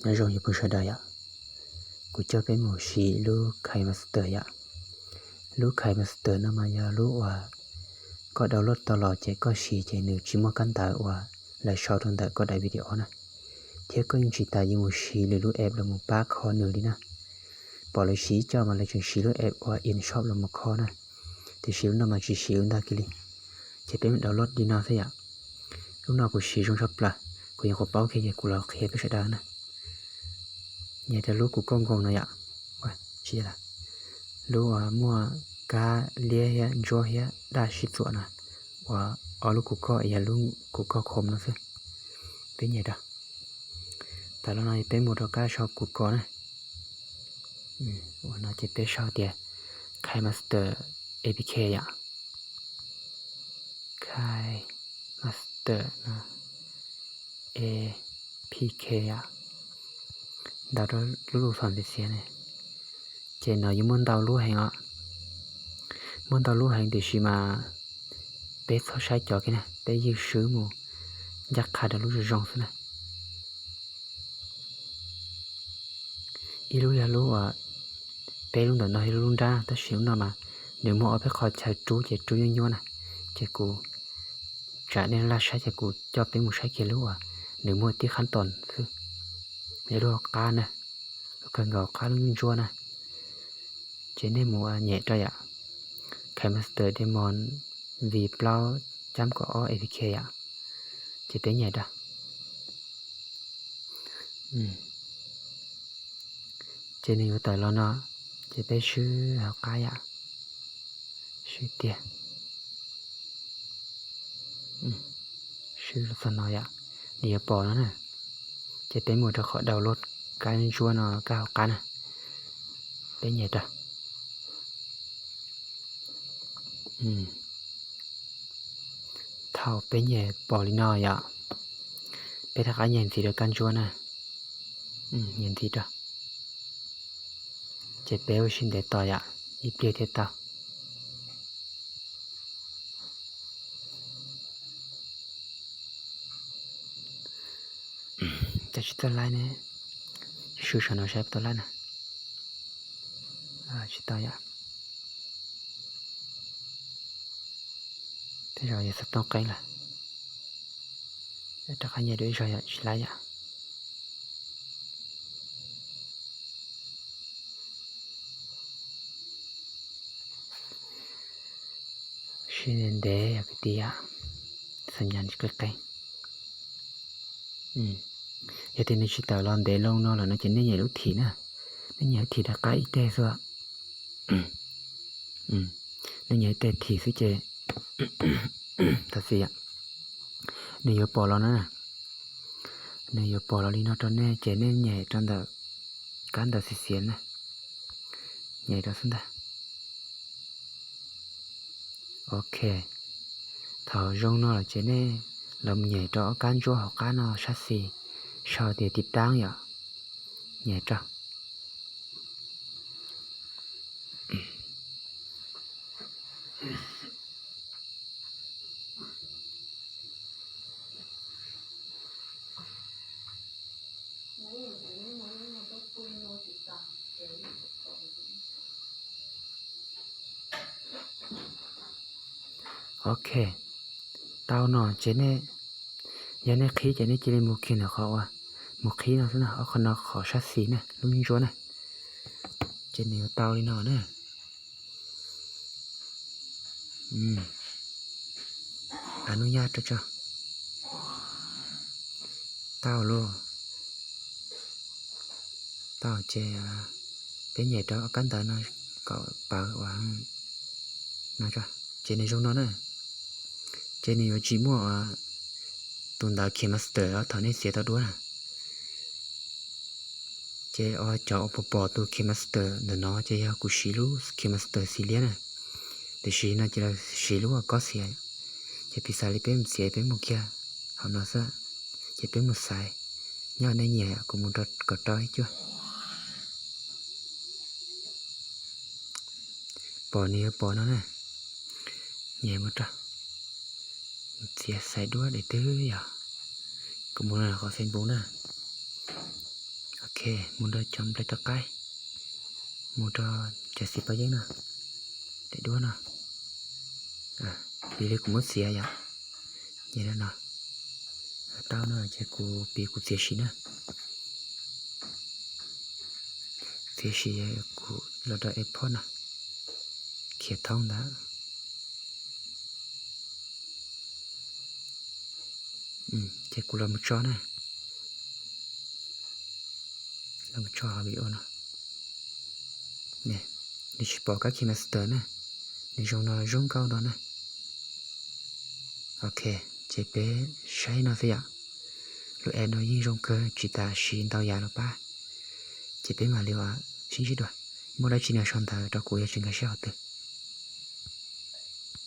Nyob zoo ib phooj ywg sawv daws yom, kuv coj peb mus siv lub KineMaster yom. Lub KineMaster no mas yog lub uas koj download tau los ces koj siv ces nws tsis muaj kab ntawv uas lawv sau rau ntawm koj daim video na, thiab koj yeej tsis tas yuav mus siv lwm lub app los mus pab kho nws li na. Pom lawv siv ib co mas lawv tseem siv lub app uas InShot los mus kho na, tiam sis lub no mas tsis siv lub ntawd kiag li. Ces peb mus download li no xwb yom. Lub no kuv siv zoo tshaj plaws, kuv nyuam qhuav paub kiag ces kuv los qhia peb sawv daws na. Nyem rau lub kuv koj nkoos no yom. Lub uas muaj kab liab thiab ntsuab thiab daj sib txuam no, uas ob lub kuv koj yog lub kuv koj Chrome no xwb. Peb nyem rau. Tawm los no peb mus rau kab sau kuv koj na. Ua no ces peb sau tias KineMaster A P K yom. KineMaster no A P K yom. Ntaus rau lub lus fam xiav xiav ne. Ces no yuav muaj ntau lub heev os. Muaj ntau lub heev tiam sis mas peb txhob saib cov kiag na, peb ywg swb mus ncaj qha rau lub zoo zoo xwb na. Ib lub yog lub uas, peb lub ntawm no yog lub nrab tab sis lub no mas nws muaj ob peb qho chaw rub ces rub nyuab nyuab na. Ces kuv tsam nej laj saib ces kuv coj peb mus saib kiag lub uas nws muaj tib qhab toos xwb. Yog lub hauv qab na, lub kawg nkaus qab lub ntsuab na. Ces nej mus nyem rau yom, KineMaster Demon V plaub cam kaum ob A P K yom. Ces peb nyem rau. Ces nws yuav tawm los no, ces peb swb hauv qab yom. Swb tiag. Swb los txog no yom, nws yuav pom no na. Ces peb mus rau qhov download kab ntsuab no kab hauv qab na. Peb nyem rau. Thaum peb nyem pom li no yom, peb rov qab nyem ntxiv rau kab ntsuab na. Nyem ntxiv rau. Ces peb ua siab ntev tos yom, ib pliag thiaj tau. Cas tsis tau laib ne? Swb saum no saib puas tau laib na. Tsis tau yom. Tej zaum yog xov tooj qeeb lawm. Rov qab nyem dua ib zaug yom, tsis laib yom. Siab ntev ntev yog kwv tij yom, xam nyas qeeb qeeb. Yog tias nws tsis tawm los ntev loo no lawm no ces nej nyem lub thim na, nej nyem lub thim rov qab ib teg xwb. Nej nyem ib teg thim xwb ces, thov txim yom, nws yuav pom los no na, nws yuav pom los li no rau nej ces nej nyem rau ntawm kab ntawd xiav xiav na, nyem rau xwb ntag. Ok, thaum zoo no lawm ces nej los mus nyem rau ob kab ntsuab hauv qab no sab xis, sau tias tiv taab yom, nyem rau. Ok, tau no ces nej, yog nej qhib ces nej cia li mus kiag ntawm qhov uas, mus qhib no xwb na, ob qhov no qhov sab xis na, lub ntsuab na, ces nws yuav tau li no na. Hnub nyob rau tso. Tau lauj. Tau ces peb nyem rau ob kab ntawv no kom pawv uas no tso, ces nws zoo no na. Ces nws yuav tsis muaj tus ntawv KineMaster thaum nej txiav tau duab na. Ces cov uas pom pom tus KineMaster ntawm no ces yog kuv siv lub KineMaster xis liab na, tiam sis no ces lawv siv lub uas kob xiav. Ces piv xam li peb mus txiav peb mus kiag hauv no xwb, ces peb mus xaiv, nyob nej nyiam kuv mus rau kom rau ib cuab. Pom nws yuav pom no na, nyiam mus rau, txiav xaiv duab daim twg yog, kuv mus qhov Facebook na. Mus rau cov nplej rov qaib, mus rau cov xim pob yeeb no, daim duab no, piv li kuv muab txiav yom, no, tau no ces kuv piv kuv txiav sim na, txiav sim kuv los rau export no, khiav thoob ntawd. Ces kuv los mus tso na, los mus tso hauv video no. Nws tsis pom kab KineMaster na, nws zoo no zoo nkauj no na. Ok, ces peb saib no xwb yom. Lub app no yeej zoo kawg, tsis tas siv ntau yam los pab. Ces peb mam li ua sib ntsib dua. Muaj dab tsi no sau ntawv rau kuv, yog tsis nkag siab qhov twg.